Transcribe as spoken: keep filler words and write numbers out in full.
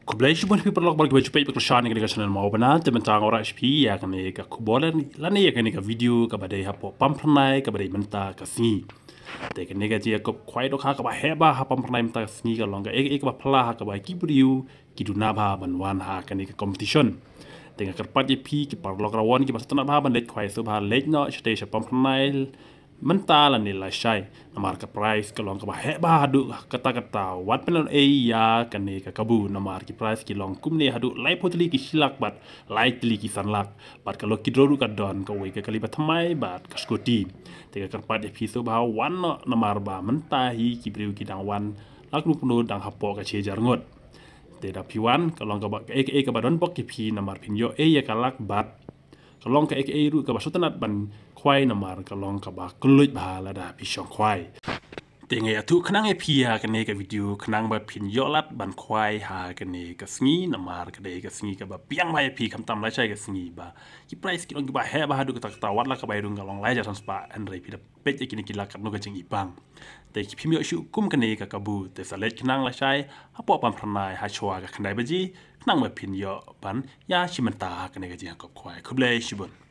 Khublei shibun phi paralok baroh kiba ju peit bad kyrshan ïa kane ka channel Mawbana. Te mynta nga wanrah sha phi ïa kane ka khubor lane ïa kane ka video kaba dei hapoh Pamphyrnai kaba dei mynta ka sngi. Te kane ka jingïakob khwai dohkha kaba heh bha ha Pamphyrnai mynta ka sngi ka long kaei kaei kaba phylla ha kaba ki briew ki duna bha ban wan ha kane ka competition. Te nga kyrpad ïa phi ki paralok rawon kiba sngewtynnat bha ban leit khwai, sngewbha leit noh shatei sha Pamphyrnai mynta lane lashai, namar ka prize ka long kaba heh bha haduh katta katta. Wat pynlong ei ïa kane ka kabu, namar ki prize ki long kumne haduh laiphew tylli ki shilak bad lai tylli ki sanlak. Bad ka lucky draw ruh ka don kawei ka kali bathymmai bad ka scooty. Te nga kyrpad ïa phi sngewbha wan noh namar ba mynta hi ki briew ki dang wan la kano kano dang hapoh ka shi hajar ngut. Te da phi wan ka long kaba kaei kaei kaba don bok ïa phi namar phin ïoh ei ïa ka lak bad ka long kaei kaei ruh kaba sngewtynnat ban khwai namar ka long kaba kylluid bha lada phi shong khwai. Te nga ïathuh khnang ïa phi ha kane ka video khnang ba phin ïoh lad ban khwai ha kane ka sngi namar ka dei ka sngi kaba biang bha ïa phi, khamtam lashai ka sngi ba ki prize ki long kiba heh bha haduh katta katta. Wat la ka bai rung ka long lai hajar san spah, hynrei phi da peit ïa kine ki lak katno ka jingibang. Te ki phim ïoh shuh kum kane ka kabu, te sa leit khnang lashai hapoh Pamphyrnai ha shuwa ka khyndai baje khnang ba phin ïoh ban ïa shim bynta ha kane ka jingïakob khwai. Khublei shibun.